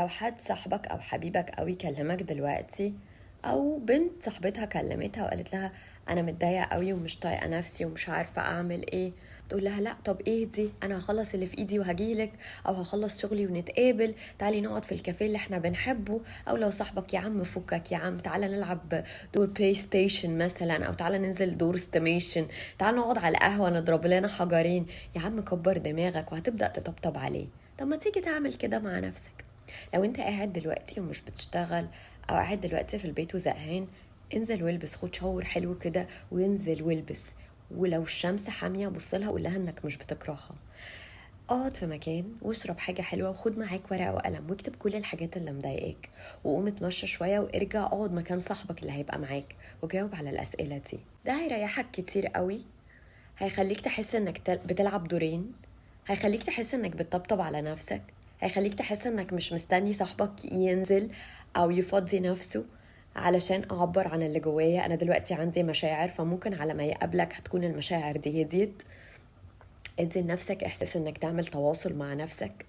لو حد صاحبك او حبيبك قوي كلمك دلوقتي، او بنت صاحبتها كلمتها وقالت لها انا متضايقة قوي ومش طايقة نفسي ومش عارفه اعمل ايه، تقول لها لا طب ايه دي، انا هخلص اللي في ايدي وهجيلك، او هخلص شغلي ونتقابل، تعالي نقعد في الكافيه اللي احنا بنحبه. او لو صاحبك يا عم فكك يا عم تعالى نلعب دور بلاي ستيشن مثلا، او تعالى ننزل دور استيميشن، تعالى نقعد على القهوة نضرب لنا حجرين، يا عم كبر دماغك، وهتبدا تطبطب عليه. طب ما تيجي تعمل كده مع نفسك. لو انت قاعد دلوقتي ومش بتشتغل، او قاعد دلوقتي في البيت وزهقان، انزل والبس، خد shower حلو كده وانزل والبس، ولو الشمس حامية بص لها وقول لها انك مش بتكرهها. اقعد في مكان واشرب حاجة حلوة، وخد معاك ورقة وقلم واكتب كل الحاجات اللي مضايقاك، وقوم اتمشى شوية وارجع اقعد مكان صاحبك اللي هيبقى معاك وجاوب على الأسئلة دي. ده هيريحك كتير قوي، هيخليك تحس انك بتلعب دورين، هيخليك تحس انك بتطبطب على نفسك، هيخليك تحس انك مش مستني صاحبك ينزل او يفضي نفسه علشان اعبر عن اللي جوايا. انا دلوقتي عندي مشاعر، فممكن على ما يقابلك هتكون المشاعر دي هديت. ادي لنفسك احساس انك تعمل تواصل مع نفسك.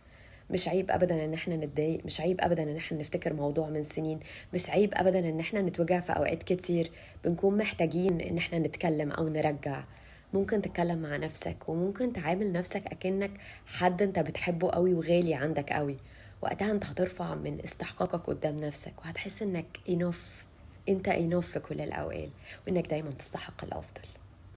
مش عيب ابدا ان احنا نتضايق، مش عيب ابدا ان احنا نفتكر موضوع من سنين، مش عيب ابدا ان احنا نتوجع في اوقات كتير بنكون محتاجين ان احنا نتكلم او نرجع. ممكن تتكلم مع نفسك، وممكن تعامل نفسك اكنك حد انت بتحبه قوي وغالي عندك قوي. وقتها انت هترفع من استحقاقك قدام نفسك، وهتحس انك enough، انت enough في كل الاوقات، وانك دايما تستحق الافضل.